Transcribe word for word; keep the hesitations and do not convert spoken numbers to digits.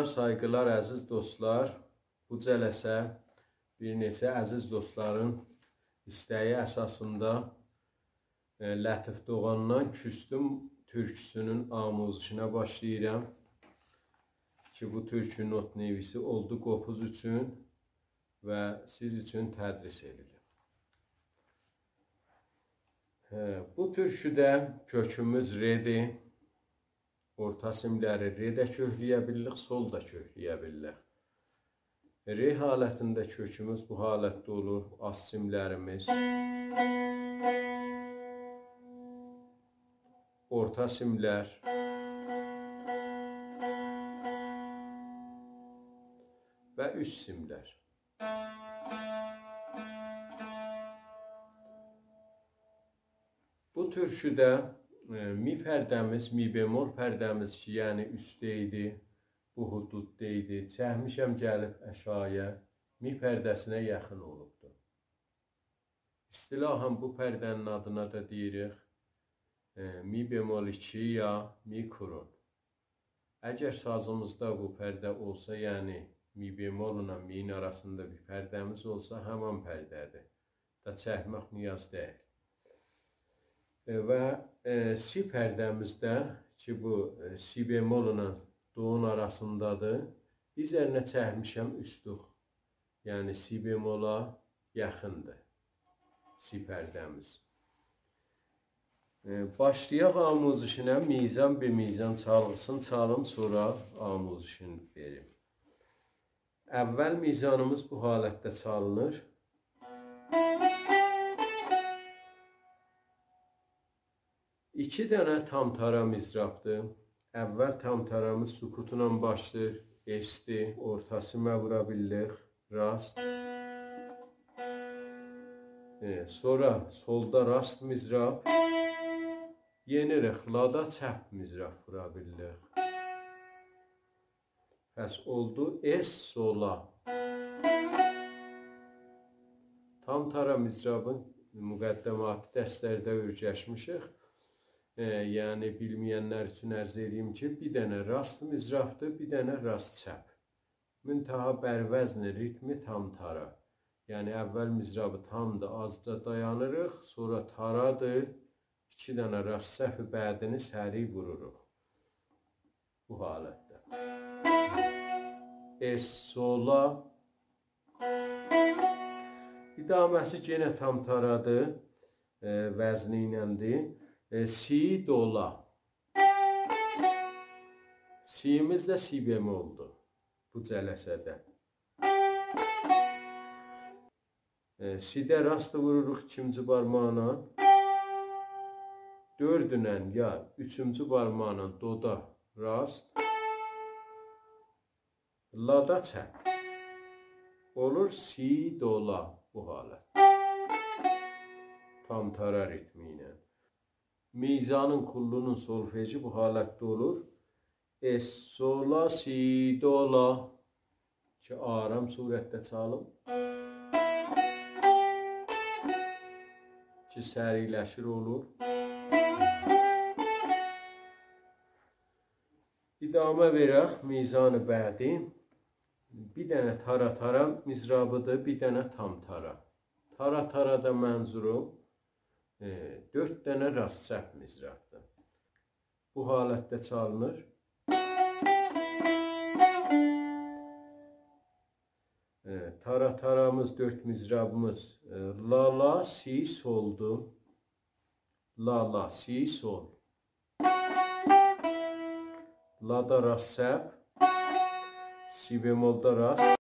سایغیلار، عزیز دوستلار. بو جلسه بیر نئچه عزیز دوستلارین ایسته‌یی اساسیندا، ائ، لطیف دوغاندان کوسدوم تورکوسونون آموزشینه باشلاییرام کی، بو تورکو نت‌نویسی اولدو قوپوز اوچون و سیز اوچون تدریس ائدیرم. هه، بو تورکوده کؤکوموز ره‌دیر. اورتا سیملری ره ده کؤکله‌یه بیلیریک، سول دا کؤکله‌یه بیلیریک. ره حالتینده کؤکوموز بو حالتده اولور. آلت سیملریمیز، اورتا سیملر و اوست سیملر. بو تورکوده، ائ، می پرده‌میز، می بمل پرده‌میز کی، یعنی اوستده ایدی، بو حدوددا ایدی، چکمیشم گلیب آشاغییا، می پرده‌سینه یاخین اولوبدور. اصطلاحاً بو پرده‌نین آدینا دا دئییریک، ائ، می بمل ایکی یا می کرن. اگر سازیمیزدا بو پرده اولسا، یعنی می بمل‌لا می‌نین آراسیندا بیر پرده‌میز اولسا، همان پرده‌دیر. دا چکمک نیاز دئییل. ائ، و، ائ، سی پرده‌میز ده کی، بو، ائ، سی بمل‌لا دوون آراسیندادیر. اوزرینه چکمیشم اوستوخ. یعنی سی بملا یاخیندیر سی پرده‌میز. ائ، باشلایاق آموزشینه. میزان به میزان چالغیسینی چالیم، سونرا آموزشینی وئریم. اول میزانیمیز بو حالتده چالینیر. ایکی دنه تام تارا مضرابدیر. اول تام تارامیز سکوتلا باشلاییر. اس‌دیر. اورتا سیمه وورا بیلیریک. راست. ائ، سونرا سولدا راست مضراب. یئنیریک لادا چپ مضراب وورا بیلیریک. پس اولدو اس، سول، لا. تام تارا مضرابین مقدماتی درسلرده اؤیرشمیشیک. ائ، یعنی بیلمه‌ینلر اوچون عرض ائدییم کی، بیر دنه راست مضرابدیر، بیر دنه راست چپ. منتها بر وزن ریتم تام تارا. یعنی اول مضرابی تامدیر، آزجا دایانیریق، سونرا تارادیر، ایکی دنه راست چپ بعدینی سریع ووروروق. بو حالتده. اس، سول، لا. ادامه‌سی یئنه تام تارادیر، ائ، وزنی ایلندیر. ائ، سی، دو، لا. سی‌میز ده سی بملدور بو جلسه‌ده. ائ، سی‌ده راست ووروروق ایکینجی بارماغینان. دؤردونن یا اوچونجو بارماغینان دودا راست. لادا چپ. اولور سی، دو، لا بو حالت. تام تارا ریتمی ایله. میزانین کلونون سولفژی بو حالتده اولور. اس، سول، لا، سی، دو، لا. کی، آرام صورتده چالیم. کی، سریعلشیر اولور. ادامه وئرک، میزان بعدی. بیر دنه تارا تارا مضرابیدیر، بیر دنه تام تارا. تارا تارادا منظوروم، ائ، دؤرد دنه راست چپ مضرابدیر. بو حالتده چالینیر. ائ، تارا تارامیز، دؤرد مضرابیمیز، ائ، لا، لا، سی، سولدور. لا، لا، سی، سول. لادا راست چپ، سی بملدا راست،